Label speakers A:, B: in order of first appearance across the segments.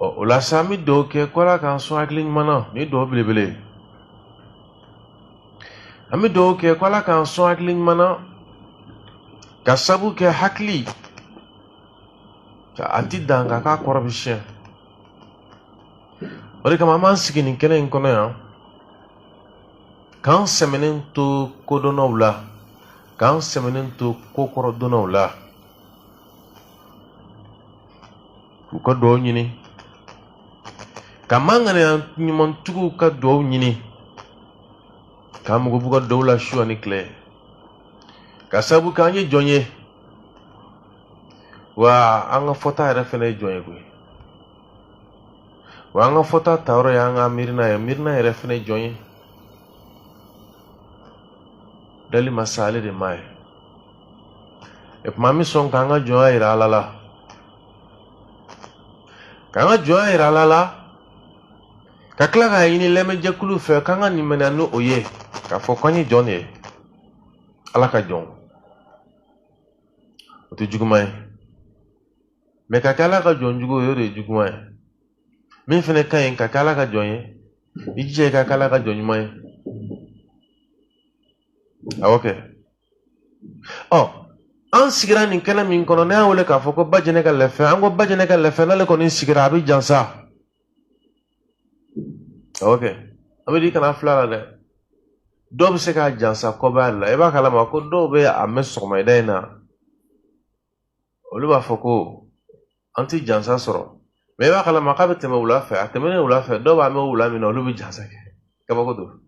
A: Ɔ, o la sa, an bɛ dugawu kɛ ko Ala k'an sɔn hakili ɲuman na. Nin ye dugawu belebele ye. An bɛ dugawu kɛ ko Ala k'an sɔn hakili ɲuman na, ka sabu kɛ hakili a ti dan ka k'a kɔrɔ bɛ siɲɛ. O de kama an b'an sigi nin kɛnɛ in kɔnɔ yan, k'an sɛmɛnen to kodɔnnaw la, k'an sɛmɛnen to kokɔrɔdonnaw la, k'u ka dugawu ɲini, ka maa ŋaniya ɲumantigiw ka dugawu ɲini, k'an mago b'u ka dugawu la su ani tile, ka sababu kɛ an ye jɔn ye, wa an ka fɔta yɛrɛ fɛnɛ ye jɔn ye koyi, wa an ka fɔta tayɔrɔ ye an ka miirina ye, miirina yɛrɛ fɛnɛ ye jɔn ye. Dali masa ale de ma ye. O tuma an bɛ sɔn k'an ka jɔnya yira Ala la, k'an ka jɔnya yira Ala la, ka tila k'a ɲini lamɛnjɛkulu fɛ k'an ka limaniya ni o ye, k'a fɔ k'an ye jɔn de ye, Ala ka jɔn. O tɛ juguman ye, mɛ ka kɛ Ala ka jɔn jugu ye, o de ye juguman ye. Min fana ka ɲi, ka kɛ Ala ka jɔn ye, i jija i ka kɛ Ala ka jɔn ɲuman ye. Awɔ kɛ. Ɔ, an sigira nin kɛnɛ min kɔnɔ, ne y'a wele k'a fɔ ko Bajɛnɛ ka lɛfɛ. An ko Bajɛnɛ ka lɛfɛ, n'ale kɔni sigira, a bɛ jansa. Awɔ kɛ, an bɛ di kana fila la dɛ. Dɔw bɛ se k'a jansa kɔba la, i b'a kalama ko dɔw bɛ a mɛn sɔgɔmada in na, olu b'a fɔ ko an ti jansa sɔrɔ. Mɛ i b'a kalama k'a bɛ tɛmɛ wula fɛ, a tɛmɛnen wula fɛ, dɔw b'a mɛn wula min na, olu bɛ jansa kɛ. Kabako don.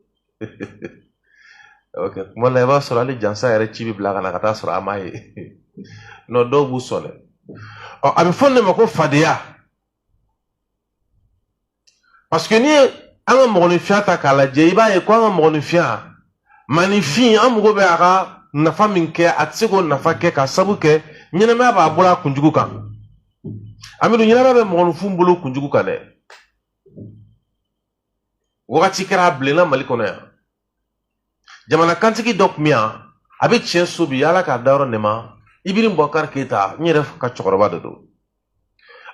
A: Ok, kuma la i b'a sɔrɔ hali jansa yɛrɛ ci bɛ bila ka na ka taa sɔrɔ a m'a ye. Non, dɔw b'u sɔn dɛ. Ɔ, a bɛ fɔ nin de ma ko fadenya, parce que n'i ye an ka mɔgɔninfinya ta k'a lajɛ, i b'a ye ko an ka mɔgɔninfinya, maaninfin, an mago bɛ a ka nafa min kɛ, a tɛ se k'o nafa kɛ, ka sabu kɛ ɲɛnamaya b'a bolo a kunjugu kan. Amidu, ɲɛnamaya bɛ mɔgɔninfin bolo kunjugu kan dɛ. Wagati kɛra, a bilenna Mali kɔnɔ yan, jamana kantigi dɔ tun bɛ yan, a bɛ tiɲɛ so bi, Ala k'a dayɔrɔ nɛma, Ibrim Bubakari Keyita, n yɛrɛ ka cɛkɔrɔba de don.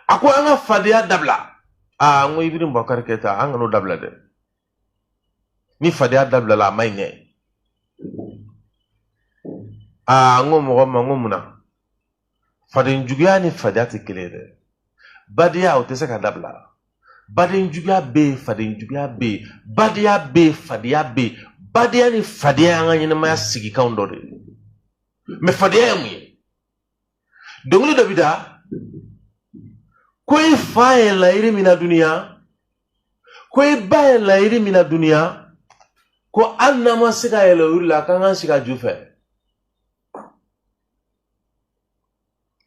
A: A ko an ka fadenya dabila. Aa, n ko Ibrim Bubakari Keyita, an kan'o dabila dɛ. Ni fadenya dabilala, a ma ɲi dɛ. Aa, n ko mɔgɔ ma, n ko mun na fadenjuguya ni fadenya tɛ kelen ye dɛ? Badenya, o tɛ se ka dabila. Badenjuguya bɛ yen, fadenjuguya bɛ yen, badenya bɛ yen, fadenya bɛ yen. Badenya ni fadenya y'an ka ɲɛnamaya sigikanw dɔ de ye. Mɛ fadenya ye mun ye? Dɔnkili dɔ bɛ da ko i fa ye layiri min na duniya, ko i ba ye layiri min na duniya, ko hali n'an ma se ka yɛlɛ o yiri la, k'an k'an sigi a ju fɛ.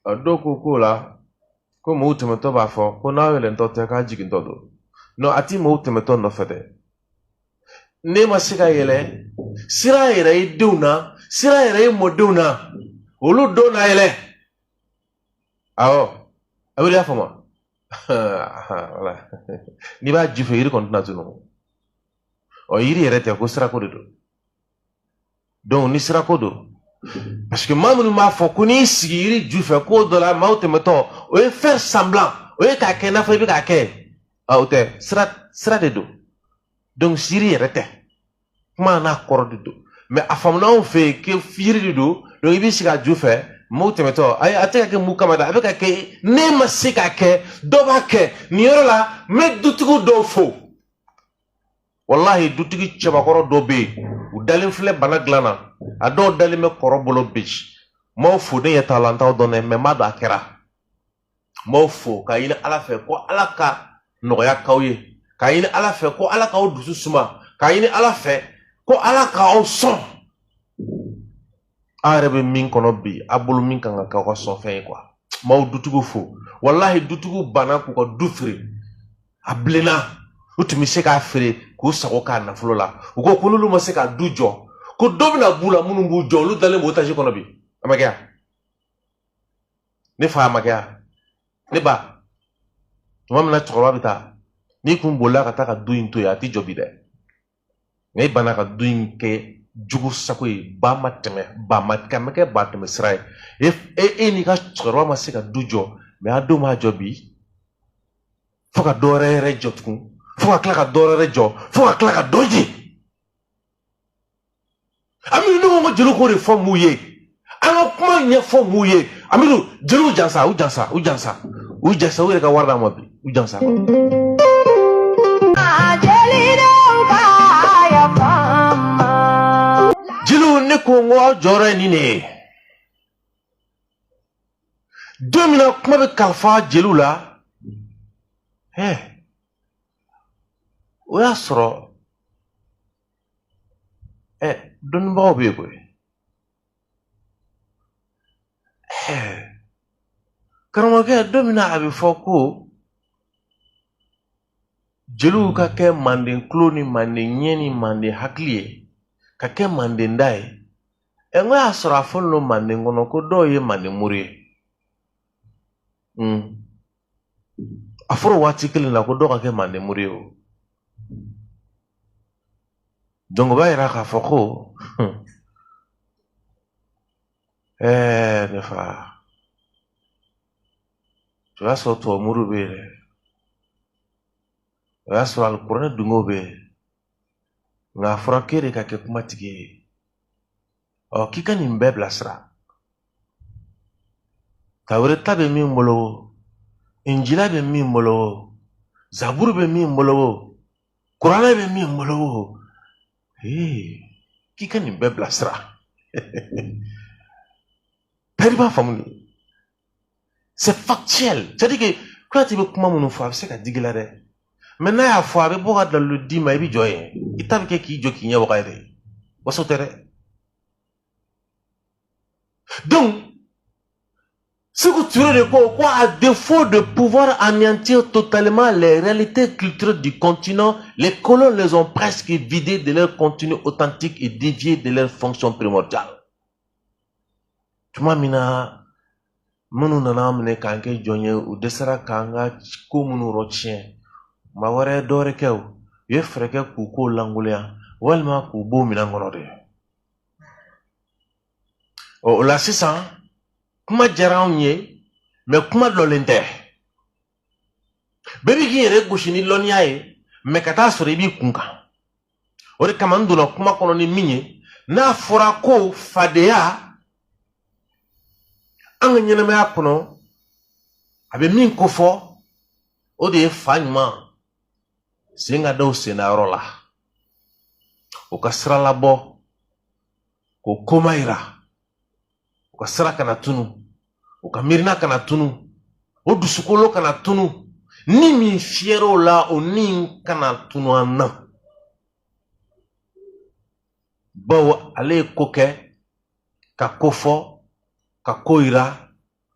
A: A dɔw ko k'o la ko mɔgɔw tɛmɛtɔ b'a fɔ ko n'aw yɛlɛntɔ tɛ, k'a jigintɔ don. Non, a ti mɔgɔw tɛmɛtɔ nɔfɛ dɛ. Ne ma se ka yɛlɛ sira yɛrɛ i denw na, sira yɛrɛ i mɔdenw na, olu dɔw na yɛlɛ. Awɔ, a bɛ y'a faamu. Wala n'i b'a ju fɛ, yiri kɔni tɛna tunu. Ɔ, yiri yɛrɛ tɛ ko sirako de don. Donc ni sirako don, parce que maa minnu b'a fɔ ko n'i sigi yiri ju fɛ k'o dɔ la maaw tɛmɛtɔ, o ye faire semblant, o ye k'a kɛ i n'a fɔ i bɛ k'a kɛ. O tɛ sira, sira de don. Donc yiri yɛrɛ tɛ, kuma n'a kɔrɔ de don. Mais a faamuna anw fɛ yen ko yiri de don. Donc i b'i sigi a ju fɛ, maaw tɛmɛtɔ, ayi, a tɛ ka kɛ mun kama dɛ, a bɛ ka kɛ ne ma se k'a kɛ, dɔ b'a kɛ. Nin yɔrɔ la, n bɛ dutigiw dɔw fo. Walahi, dutigi cɛbakɔrɔ dɔ bɛ yen, u dalen filɛ bana dilan na, a dɔw dalen bɛ kɔrɔ bolo bi. N b'aw fo, ne ɲɛ t'a la, n t'aw dɔn dɛ, mɛ n b'a dɔn a kɛra. N b'aw fo k'a ɲini Ala fɛ ko Ala ka nɔgɔya k'aw ye, k'a ɲini Ala fɛ ko Ala k'aw dusu suma, k'a ɲini Ala fɛ ko Ala k'aw sɔn. Aw yɛrɛ bɛ min kɔnɔ bi, a bolo min kan ka k'aw ka sɔnfɛn ye kuwa. N b'aw dutigiw fo. Walahi, dutigiw banna k'u ka du feere, a bilenna, u tun bɛ se k'a feere k'u sago k'a nafolo la. U ko ko n'olu ma se ka du jɔ, ko dɔ bɛna b'u la minnu b'u jɔ. Olu dalen b'o tasi kɔnɔ bi. A ma kɛ yan, ne fa, a ma kɛ yan, ne ba. Tuma min na cɛkɔrɔba bɛ taa, n'i kun bolila ka taa ka du in to yen, a tɛ jɔ bi dɛ. Nka i banna ka du in kɛ jugu sago ye, ba ma tɛmɛ, ba ma kɛ, ma kɛ ba tɛmɛ sira ye. E n'i ka cɛkɔrɔba ma se ka du jɔ, mɛ a denw b'a jɔ bi. Fo ka dɔ wɛrɛ yɛrɛ jɔ tugun, fo ka tila ka dɔ wɛrɛ jɔ, fo ka tila ka dɔ jigin. Amidu, ne ko jeliw k'o de fɔ m'u ye, an ka kuma ɲɛfɔ m'u ye. Amidu, jeliw jansa, u jansa, u jansa, u jansa, u yɛrɛ ka wari d'a ma bi, u jansa. Jeliw, ne ko n ko aw jɔyɔrɔ ye nin de ye. Don min na kuma bɛ kalifa jeliw la, o y'a sɔrɔ dɔnnibagaw bɛ yen koyi. Karamɔgɔkɛ, don min na a bɛ fɔ ko jeliw ka kɛ manden tulo ni manden ɲɛ ni manden hakili ye, ka kɛ manden da ye, n ko y'a sɔrɔ a fɔlen don manden kɔnɔ ko dɔw ye manden mori ye. A fɔra waati kelen na ko dɔw ka kɛ manden mori ye o. Donc o b'a yira k'a fɔ ko ne fa, o y'a sɔrɔ tubabu moriw bɛ yen dɛ, o y'a sɔrɔ alikuranɛ dungew bɛ yen, nka a fɔra k'e de ka kɛ kumatigi ye. Ɔ, k'i ka nin bɛɛ bilasira. Tawureta bɛ min bolo, Injila bɛ min bolo, Zaburu bɛ min bolo, Kuranɛ bɛ min bolo, k'i ka nin bɛɛ bilasira. Tari b'a faamu de, c'est factuel, c'est à dire que Kuyate bɛ kuma minnu fɔ, a bɛ se ka digi la dɛ, mais n'a y'a fɔ, a bɛ bɔ ka dalilu d'i ma, i bɛ jɔ yen, i ta bɛ kɛ k'i jɔ k'i ɲɛ waga yɛrɛ, waso tɛ dɛ. Donc Sékou Touré de ko, à défaut de pouvoir anéantir totalement les réalités culturelles du continent, les colons les ont presque vidées de leur contenu authentique et déviées de leur fonction primordiale. Tuma min na minnu nana an minɛ k'an kɛ jɔn ye, u dɛsɛra k'an ka ko minnu rɔ tiɲɛ, ma wɛrɛ dɔ wɛrɛ kɛ, o u ye fɛɛrɛ kɛ k'u ko lankolonya walima k'u bɔ minɛn kɔnɔ de. O la sisan, kuma diyara anw ye, mais kuma lɔlen tɛ. Bɛɛ b'i k'i yɛrɛ gosi ni lɔnniya ye, mais ka taa sɔrɔ i b'i kun kan. O de kama n donna kuma kɔnɔ ni min ye, n'a fɔra ko fadenya an ka ɲɛnɛmaya kɔnɔ, a bɛ min kofɔ, o de ye fa ɲuman sen ka da o senna yɔrɔ la, o ka sira labɔ, k'o koma yira, o ka sira kana tunu, o ka miirina kana tunu, o dusukolo kana tunu, ni min fiyɛr'o la, o ni kana tunu an na, bawo ale ye ko kɛ ka ko fɔ ka ko yira,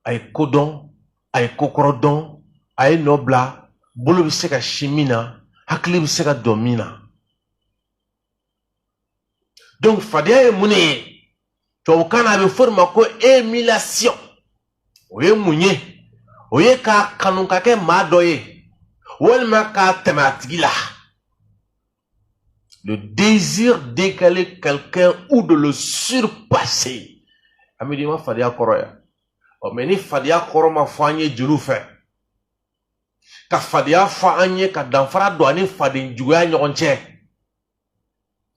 A: a ye ko dɔn, a ye ko kɔrɔ dɔn, a ye nɔ bila, bolo bɛ se ka si min na, hakili bɛ se ka don min na. Donc fadenya ye mun de ye? Tubabukan na, a bɛ fɔ o de ma ko émulation. O ye mun ye? O ye k'a kanu ka kɛ maa dɔ ye walima k'a tɛmɛ a tigi la, le désir d'égaler quelqu'un ou de le surpasser. Amidu, i ma fadenya kɔrɔ ya? Ɔ, mais ni fadenya kɔrɔ ma fɔ an ye jeliw fɛ, ka fadenya fɔ an ye, ka danfara don ani faden juguya ɲɔgɔn cɛ,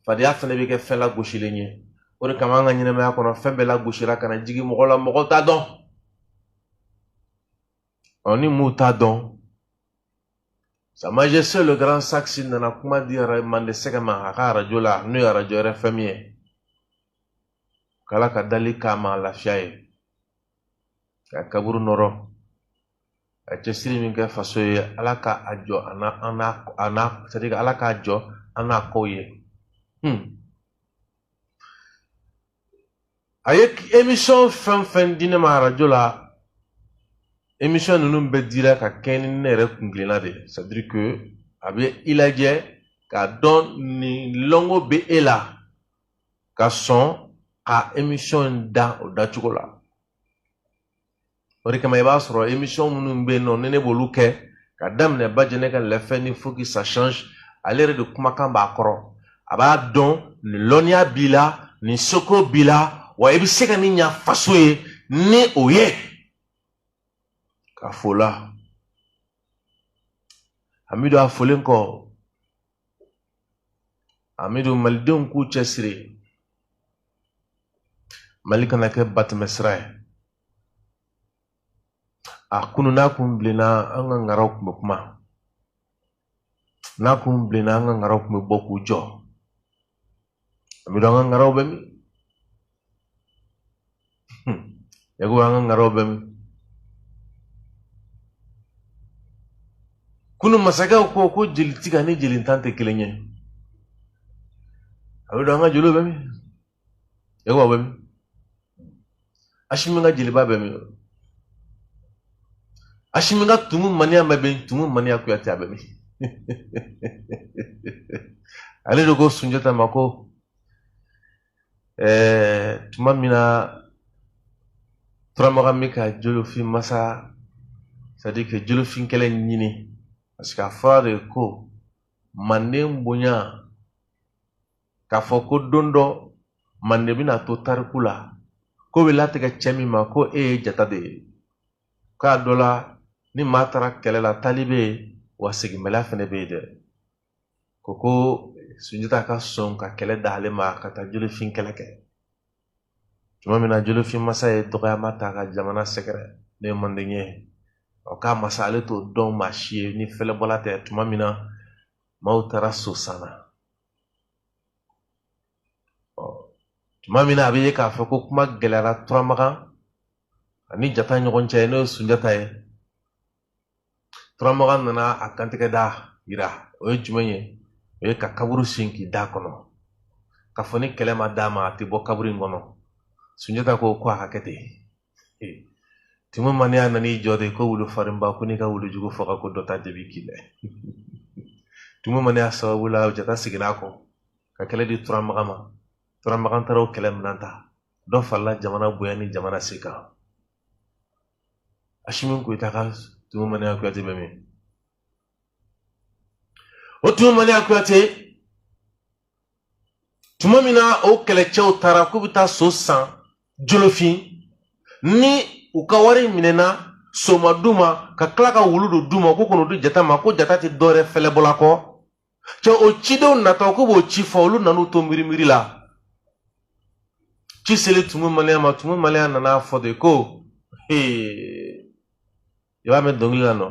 A: fadenya fɛnɛ bɛ kɛ fɛn lagosilen ye. O de kama an ka ɲɛnɛmaya kɔnɔ, fɛn bɛɛ lagosira ka na jigin mɔgɔ la, mɔgɔw t'a dɔn. Ɔ, ni m'u t'a dɔn, Sa Majesté le Grand Saxe nana kuma di Mande Sɛgɛ ma a ka arajo la, n'o ye arajo RFM ye, k'Ala ka dali k'a ma lafiya ye, ka kaburu nɔrɔ, ka cɛsiri min kɛ faso ye, Ala ka a jɔ a n'a an n'a a n'a, c'est à dire Ala k'a jɔ an n'a kɔw ye. A ye émission fɛn fɛn di ne ma arajo la, émission ninnu bɛɛ dira ka kɛɲɛ ni ne yɛrɛ kunkilenna de ye, c'est à dire que a bɛ i lajɛ k'a dɔn nin lɔngo bɛ e la ka sɔn ka émission in da o dacogo la. O de kama i b'a sɔrɔ émission minnu bɛ yen nɔ, ni ne b'olu kɛ, ka daminɛ Bajɛnɛ ka lɛfɛ ni faut que ça change, ale yɛrɛ de kumakan b'a kɔrɔ, a b'a dɔn nin lɔnniya b'i la, nin seko b'i la, wa i bɛ se ka nin ɲa faso ye ni o ye. Ka fo la. Amidu a folen kɔ, Amidu, malidenw k'u cɛsiri, Mali kana kɛ batɛmɛ sira ye. A kunu n'a kun bilenna, an ka ŋaraw tun bɛ kuma. N'a kun bilenna, an ka ŋaraw tun bɛ bɔ k'u jɔ. Amidu, an ka ŋaraw bɛ min? Yakuba, an ka ŋaraw bɛ min? Kunu masakɛw ko ko jelitigi ani jelintan tɛ kelen ye. Amidu, an ka jeliw bɛ min? Yakuba, bɛ min? Asimi ka jeliba bɛ min? Asimi ka tumu maniya bɛ min? Tumu maniya Kuyate, a bɛ min? Ale de ko Sunjata ma ko tuma min na Turamagan bɛ ka Jolofin masa, c'est à dire que Jolofin kɛlɛ ɲini, parce que a fɔra de ko Manden bonya, k'a fɔ ko don dɔ Manden bɛna to tariku la, ko bɛ latigɛ cɛ min ma ko e ye Jata de ye, k'a dɔ la ni maa taara kɛlɛ la, taali bɛ yen wa seginbaliya fɛnɛ bɛ yen dɛ. Ko Sunjata ka sɔn ka kɛlɛ d'ale ma ka taa Jolofin kɛlɛ kɛ. Tuma min na Jolofin masa ye dɔgɔyama ta ka jamana sɛgɛrɛ, n'o ye Manden ye, ɔ k'a masa ale t'o dɔn maa si ye ni fɛlɛbɔla tɛ. Tuma min na maaw taara so san na, ɔ tuma min na a bɛ ye k'a fɔ ko kuma gɛlɛyara Turamagan ani Jata ɲɔgɔn cɛ, n'o ye Sunjata ye, Turamagan nana a kantigɛ da yira. O ye jumɛn ye? O ye ka kaburu sen k'i da kɔnɔ, k'a fɔ ni kɛlɛ ma d'a ma, a tɛ bɔ kaburu in kɔnɔ. Sunjata ko ko a ka kɛ ten. Tumu maniya nan'i jɔ de ko wulu farinba, ko n'i ka wulu jugu faga, ko dɔ ta jabi k'i lɛ. Tumu maniya sababu la, Jata seginna a kɔ ka kɛlɛ di Turamagan ma. Turamagan taara o kɛlɛ minɛn ta, dɔ farala jamana bonya ni jamana se kan. Asimi Goyita ka Tumu maniya Kuyate bɛ min? O Tumu maniya Kuyate, tuma min na o kɛlɛcɛw taara k'u bɛ taa so san Jolofin, ni u ka wari minɛna, so ma d'u ma, ka tila ka wulu don d'u ma k'u k'o di Jata ma, ko Jata tɛ dɔwɛrɛ fɛlɛbɔla kɔ. Cɛ, o cidenw natɔ k'u b'o ci fɔ, olu nan'u to miiri la. Ci seli Tumu maniya ma, Tumu maniya nana fɔ de ko i b'a mɛn dɔnkili la nɔ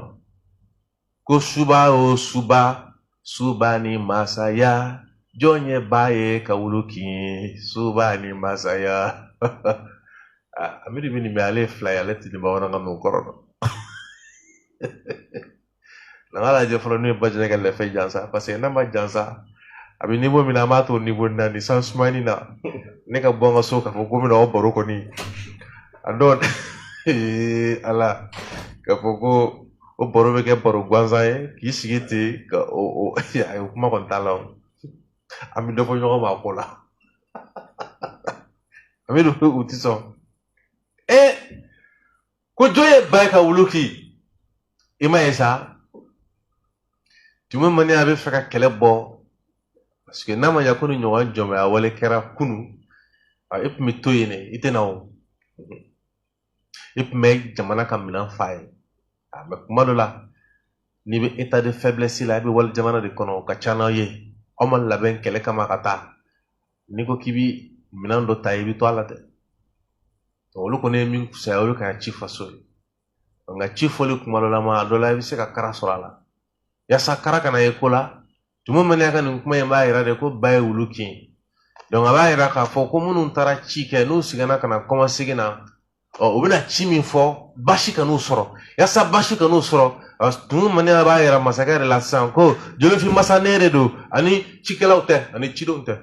A: ko suba o suba, suba ni masaya, jɔn ye ba ye ka wulu kin, suba ni masaya. Amidu bɛ nin mɛn, ale ye fila ye, ale tɛ nin bamanankan ninnu kɔrɔ dɔn. N'an k'a lajɛ fɔlɔ n'u ye Bajɛnɛ ka lɛfɛ jansa, parce que n'a ma jansa, a bɛ niveau min na, an b'a to niveau na nin san sumani na. Ne ka bɔ n ka so k'a fɔ ko n bɛna o baro kɔni, a dɔw ala k'a fɔ ko o baro bɛ kɛ baro gansan ye k'i sigi ten ka o ayi, o kuma kɔni t'a la. O an bɛ dɔ fɔ ɲɔgɔn ma a ko la. An bɛ u ti sɔn ko jɔn ye ba ye ka wulu kin. I ma ye sa, Tumu maniya bɛ fɛ ka kɛlɛ bɔ, parce que n'a ma ɲɛ ko ni ɲɔgɔn jɔnmaya wale kɛra kunu, e tun bɛ to yen dɛ, i tɛ na o, i tun bɛ jamana ka minɛn fa ye. Mɛ kuma dɔ la, n'i bɛ état de faiblesse la, i bɛ wali jamana de kɔnɔ, o ka ca n'aw ye, aw ma labɛn kɛlɛ kama ka taa, n'i ko k'i bɛ minɛn dɔ ta, i bɛ to a la dɛ. Olu kɔni ye min fisaya, olu ka ci faso ye. Nka ci fɔli kuma dɔ la ma, a dɔ la i bɛ se ka kara sɔrɔ a la. Yaasa kara kana ye ko la, Tumu maniya ka nin kuma in b'a yira de ko ba ye wulu kin. Donc a b'a yira k'a fɔ ko minnu taara ci kɛ, n'u seginna ka na kɔmasegin na, ɔ u bɛna ci min fɔ, basi kan'u sɔrɔ. Yaasa basi kan'u sɔrɔ, Tumu maniya b'a yira masakɛ de la sisan ko Jolofin masa ne de don, ani cikɛlaw tɛ, ani cidenw tɛ.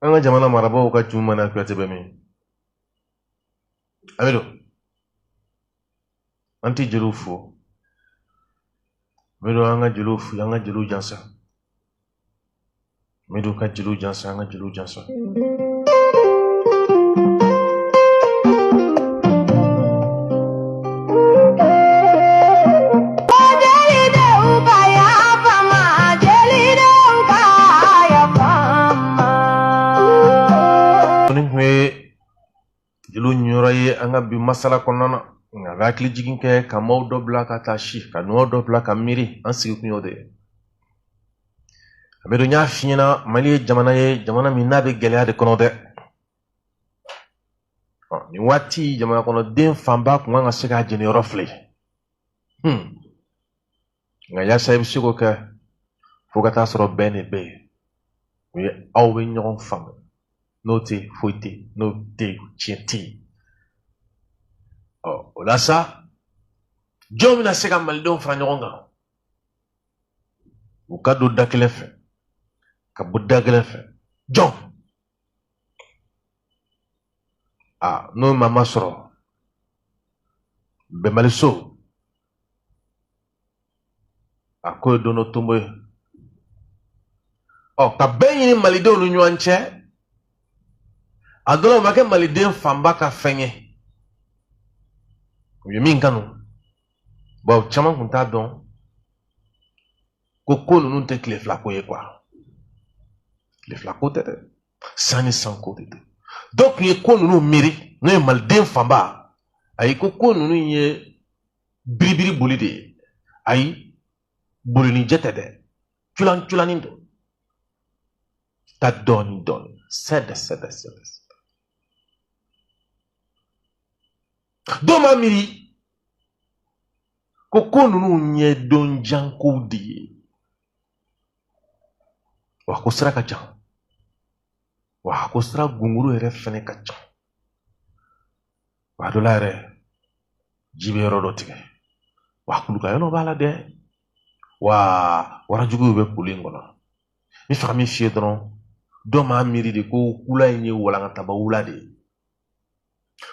A: An ka jamana marabaaw ka Tumu maniya Kuyate bɛ min? Amidu, an tɛ jeliw fo. Amidu, an ka jeliw fo, an ka jeliw jansa. Amidu ka jeliw jansa, an ka jeliw jansa. Nin kun ye jeliw ɲɔrɔ ye an ka bi masala kɔnɔna na. Nka An ka hakili jigin kɛ ka maaw dɔ bila ka taa si, ka maaw dɔ bila ka miiri. An sigi kun y'o de ye. Amidu, n y'a f'i ɲɛna, Mali ye jamana ye, jamana min n'a bɛ gɛlɛya de kɔnɔ dɛ. Nin waati jamana kɔnɔden fanba kun kan ka se k'a jeniyɔrɔ filɛ. Nka yaasa i bɛ se k'o kɛ, fo ka taa sɔrɔ bɛn de bɛ yen. O ye aw bɛ ɲɔgɔn faamu. N'o tɛ, foyi tɛ yen. N'o tɛ yen, tiɲɛ tɛ yen. Ɔ, o la sa, jɔn bɛna se ka malidenw fara ɲɔgɔn kan, u ka don da kelen fɛ ka bɔ da kelen fɛ? Jɔn? Aa, n'o maa ma sɔrɔ, bɛnbaliso a ko ye don dɔ tonbo ye. Ɔ, ka bɛn ɲini malidenw ni ɲɔgɔn cɛ, a dɔ la o ma kɛ maliden fanba ka fɛn ye. U ye min kanu, bawo caman kun t'a dɔn ko ko ninnu tɛ tile fila ko ye kuwa. Tile fila ko tɛ dɛ, san ni san ko de don. Dɔw tun ye ko ninnu miiri, n'o ye maliden fanba. Ayi, ko ko ninnu ye biribiri boli de ye. Ayi, bolinijɛ tɛ dɛ, culan culanin don, taa dɔɔni dɔɔni, sɛdɛ sɛdɛ sɛdɛ. Dɔw m'a miiri ko ko ninnu ye don jan kow de ye, wa ko sira ka jan, wa ko sira gunguru yɛrɛ fɛnɛ ka ca, wa dɔ la yɛrɛ ji bɛ yɔrɔ dɔ tigɛ, wa kuluka yɔrɔ b'a la dɛ, wa warajuguw bɛ kulu in kɔnɔ. N bɛ fɛ ka min f'i ye dɔrɔn, dɔw m'a miiri de ko wula in ye walankataba wula de ye,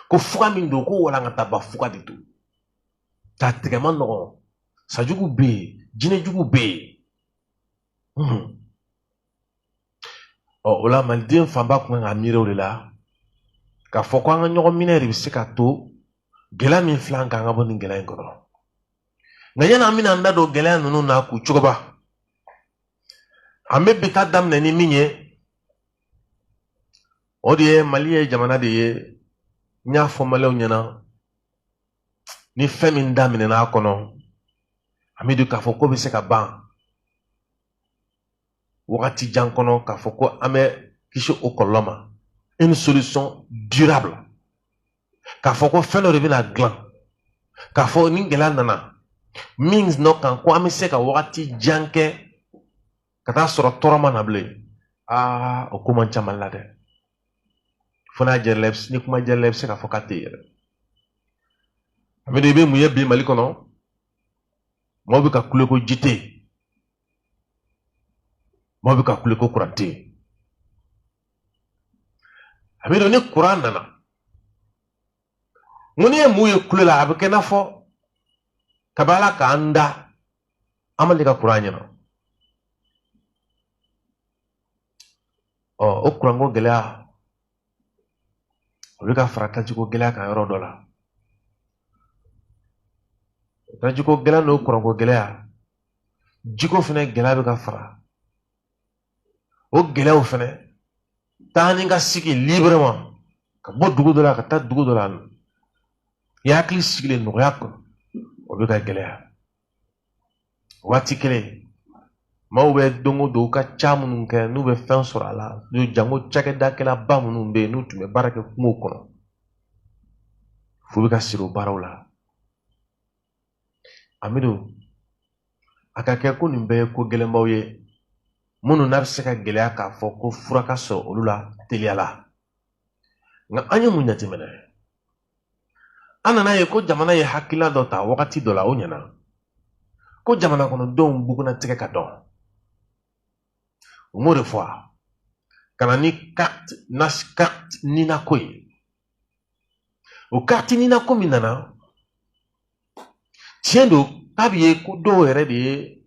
A: ko fuga min don, ko walankataba fuga de don, k'a tigɛ man nɔgɔn, sajugu bɛ yen, jinɛjugu bɛ yen. Ɔ, o la maliden fanba kun kan ka miiri o de la, k'a fɔ ko an ka ɲɔgɔn minɛ de bɛ se ka to gɛlɛya min filɛ an kan, an ka bɔ nin gɛlɛya in kɔnɔ. Nka yanni an bɛna an da don gɛlɛya ninnu na k'u cogoba, an bɛ bi ta daminɛ ni min ye, o de ye Mali ye jamana de ye. N y'a fɔ maliyɛnw ɲɛna, ni fɛn min daminɛna a kɔnɔ, an bɛ don k'a fɔ ko bɛ se ka ban wagati jan kɔnɔ, k'a fɔ ko an bɛ kisi o kɔlɔlɔ ma, une solution durable, k'a fɔ ko fɛn dɔ de bɛna dilan, k'a fɔ ni gɛlɛya nana min nɔ kan, ko an bɛ se ka wagati jan kɛ ka taa sɔrɔ tɔɔrɔ ma na bilen. Aa, o ko man ca Mali la dɛ. Fo n'a jɛrɛ la, ni kuma jɛrɛ la, i bɛ se k'a fɔ k'a tɛ yen yɛrɛ. Amidu, i bɛ mun ye bi Mali kɔnɔ? Maaw bɛ ka kule ko ji tɛ yen, maaw bɛ ka kule ko kuran tɛ yen. Amidu, ni kuran nana, n ko n'i ye mun ye kule la, a bɛ kɛ i n'a fɔ kabi Ala k'an da, an ma deli ka kuran ɲɛna. Ɔ, o kuranko gɛlɛya, o bɛ ka fara tajiko gɛlɛya kan yɔrɔ dɔ la. Tajiko gɛlɛya n'o kuranko gɛlɛya, jiko fɛnɛ gɛlɛya bɛ ka fara o gɛlɛyaw fɛnɛ. Taa ni ka sigi librement ka bɔ dugu dɔ la ka taa dugu dɔ la, i hakili sigilen nɔgɔya kɔnɔ, o bɛ ka gɛlɛya. Waati kelen, maaw bɛ don o don u ka ca minnu kɛ, n'u bɛ fɛn sɔrɔ a la, n'u janko cakɛdakɛlaba minnu bɛ yen, n'u tun bɛ baara kɛ kungo kɔnɔ, f'u bɛ ka siri o baaraw la. Amidu, a ka kɛ ko nin bɛɛ ye ko gɛlɛnbaw ye minnu n'a bɛ se ka gɛlɛya k'a fɔ ko fura ka sɔrɔ olu la teliya la. Nka an ye mun jateminɛ? An nana ye ko jamana ye hakilina dɔ ta wagati dɔ la, o ɲɛna, ko jamana kɔnɔdenw bugunnatigɛ ka dɔn. U m'o de fɔ wa? Ka na ni carte carte NINA ko ye. O carte NINA ko min nana, tiɲɛ don k'a bɛ ye ko dɔw yɛrɛ de ye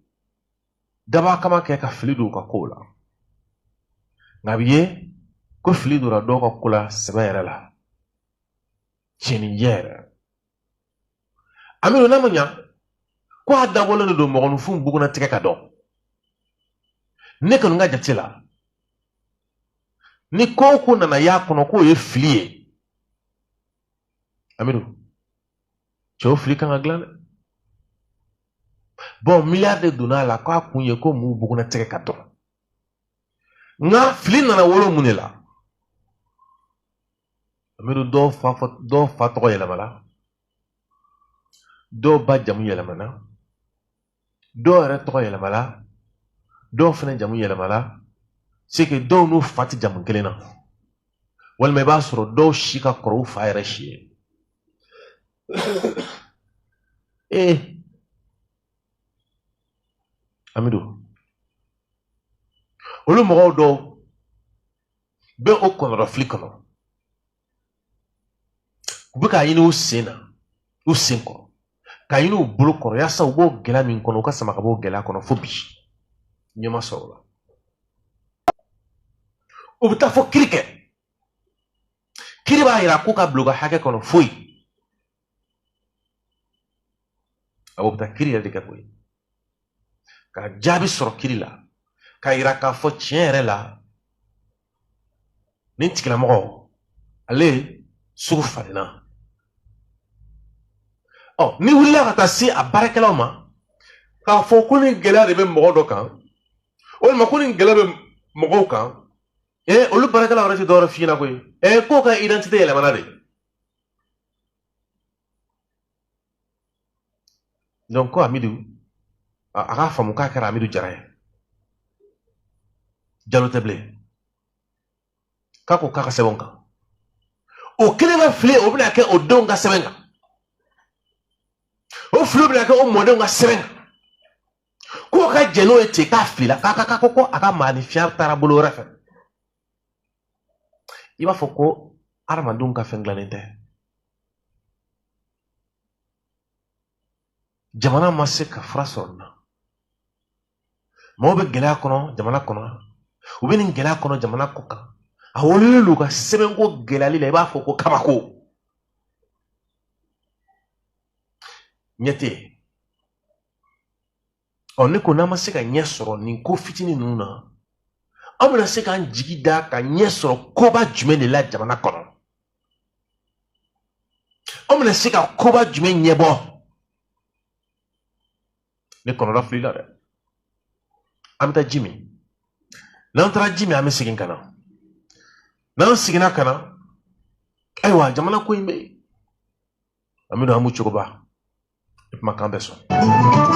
A: daba kama kɛ ka fili don u ka kow la, nka a bɛ ye ko fili donna dɔw ka ko la sɛbɛ yɛrɛ la, tiɲɛnijɛ yɛrɛ. Amidu, n'a ma ɲa ko a dabɔlen de don mɔgɔninfinw bugunnatigɛ ka dɔn, ne kɔni ka jate la, ni ko o ko nana y'a kɔnɔ k'o ye fili ye, Amidu, Cɛw fili kan ka dilan dɛ. Bɔn, miliyari de donna a la k'a kun ye ko mun bugunnatigɛ ka dɔn. Nka fili nana wolo mun de la? Amidu, dɔw fa tɔgɔ yɛlɛmana, dɔw ba jamu yɛlɛmana, dɔw yɛrɛ tɔgɔ yɛlɛmana, dɔw fana jamu yɛlɛmana. C'est que dɔw n'u fa tɛ jamu kelen na, walima i b'a sɔrɔ dɔw si ka kɔrɔ u fa yɛrɛ si ye. Ee Amidu, olu mɔgɔw dɔw bɛ o kɔnɔrɔfili kɔnɔ, u bɛ k'a ɲini u sen na, u sen kɔrɔ, k'a ɲini u bolo kɔrɔ, yaasa u b'o gɛlɛya min kɔnɔ, u ka sama ka bɔ o gɛlɛya kɔnɔ. Fo bi ɲɛ ma sɔrɔ o la. U bɛ taa fo kiri kɛ, kiri b'a yira k'u ka bila u ka hakɛ kɔnɔ. Foyi. Awɔ, u bɛ taa kiri yɛrɛ de kɛ koyi, ka jaabi sɔrɔ kiri la, k'a yira k'a fɔ tiɲɛ yɛrɛ la nin tigilamɔgɔ ale sugu falenna. Ɔ, n'i wulila ka taa se a baarakɛlaw ma k'a fɔ ko nin gɛlɛya de bɛ mɔgɔ dɔ kan, walima ko nin gɛlɛya bɛ mɔgɔw kan, olu baarakɛlaw yɛrɛ tɛ dɔwɛrɛ f'i ɲɛna koyi, k'o ka identité yɛlɛmana de. Donc ko Amidu a k'a faamu k'a kɛra Amidu Jara ye, Jalo tɛ bilen, k'a ko k'a ka sɛbɛnw kan. O kelen ka fili, o bɛna kɛ o denw ka sɛbɛn kan, o fili bɛna kɛ o mɔdenw ka sɛbɛn kan, k'o ka jɛn n'o ye ten, k'a filila, k'a ka ko a ka maaninfinya taara bolo wɛrɛ fɛ. I b'a fɔ ko hadamadenw ka fɛn dilannen tɛ. Jamana ma se ka fura sɔrɔ nin na. Maaw bɛ gɛlɛya kɔnɔ jamana kɔnɔ, u bɛ nin gɛlɛya kɔnɔ jamana kɔ kan. A wololen don u ka sɛbɛnko gɛlɛyali la, i b'a fɔ ko kabako. Ɲɛ tɛ yen. Ɔ, ne ko n'an ma se ka ɲɛ sɔrɔ nin ko fitinin ninnu na, an bɛna se k'an jigi da ka ɲɛ sɔrɔ koba jumɛn de la jamana kɔnɔ? An bɛna se ka koba jumɛn ɲɛbɔ? Ne kɔnɔra filila dɛ. An bɛ taa ji min. N'an taara ji min, an bɛ segin ka na. N'an seginna ka na, ayiwa, jamana ko in bɛ yen. An bɛ don an b'u cogoba. I kumakan bɛ sɔn.